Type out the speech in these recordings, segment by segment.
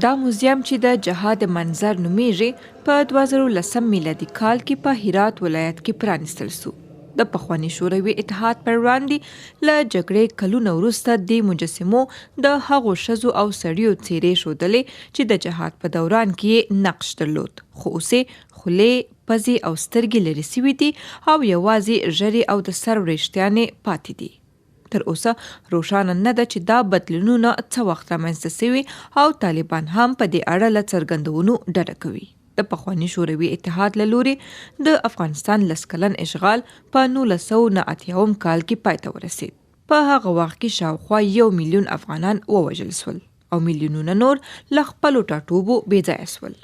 دا موزیم چې د جهاد منظر نومېږي، په 2010 میلادي کال کې په هرات ولایت کې پرانیستل شو. د پخواني شوروي اتحاد پر وړاندې له جګړې کلونه وروسته دې مجسمو د هغو ښځو او سړیو څېرې ښودلې چې د جهاد په دوران کې یې نقش درلود، خو اوس یې خولې، پزې او سترګې لرې شوې دي او یوازې ږیرې او د سر وریښتان یې پاتې دي. تر اوسه روښانه نه ده چې دا بدلونونه څه وخت رامنځته شوي او طالبان هم په دې اړه له څرګندونو ډډه کوي. د پخواني شوروي اتحاد له لوري د افغانستان لس کلن اشغال په 1989 کال کې پای ته ورسېد. په هغه وخت کې شاوخوا یو میلیون افغانان ووژل شول او میلیونونه نور له خپلو ټاټوبو بې ځایه شول.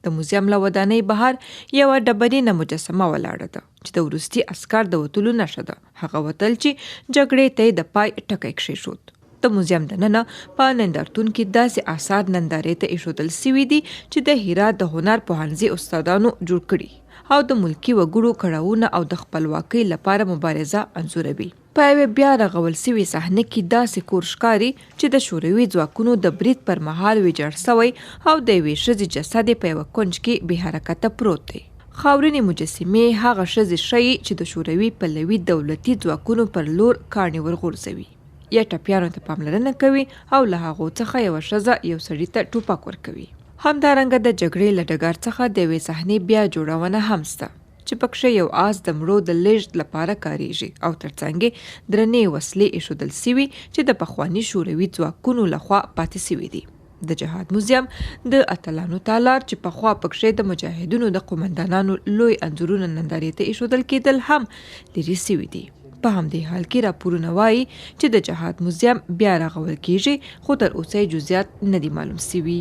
د موزیم له ودانۍ بهر یوه ډبرینه مجسمه ولاړه ده چې د وروستي عسکر د وتلو نښه ده، هغه وتل چې جګړې ته یې د پای ټکی کښېښود. د موزیم دننه په نندارتون کې داسې آثار نندارې ته ایښودل شوي دي چې د هرات د هنر پوهنځي استادانو جوړ کړي او د ملکي وګړو کړاوونه او د خپلواکۍ لپاره مبارزه انځوروي. په یوې بیا رغول شوې صحنه کې داسې کور ښکاري چې د شوروي ځواکونو د برید پر مهال ویجاړ شوی او د یوې ښځې جسد یې په یوه کونج کې بې حرکته پروت دی. خاورینې مجسمې هغه ښځې ښيي چې د شوروي پلوي دولتي ځواکونو پر لور کاڼي ورغورځوي یا ټپیانو ته پاملرنه کوي او له هغو څخه یوه ښځه یو سړي ته ټوپک ورکوي. همدارنګه د جګړې له ډګر څخه د یوې صحنې بیا جوړونه هم شته. چې پکښې یو آس د مړو د لېږد لپاره کارېږي او ترڅنګ یې درنې وسلې اېښودل شوي چې د پخواني شوروي ځواکونو له خوا پاتې شوي دي. د جهاد موزیم د اتلانو تالار چې پخوا پکښې د مجاهدینو د قومندانانو لوی انځورونه نندارې ته اېښودل کېدل هم لیرې شوي دي. په همدې حال کې راپورونه وايي چې د جهاد موزیم بیا رغول کېږي خو تر اوسه یې جزیات نه دي معلوم شوي.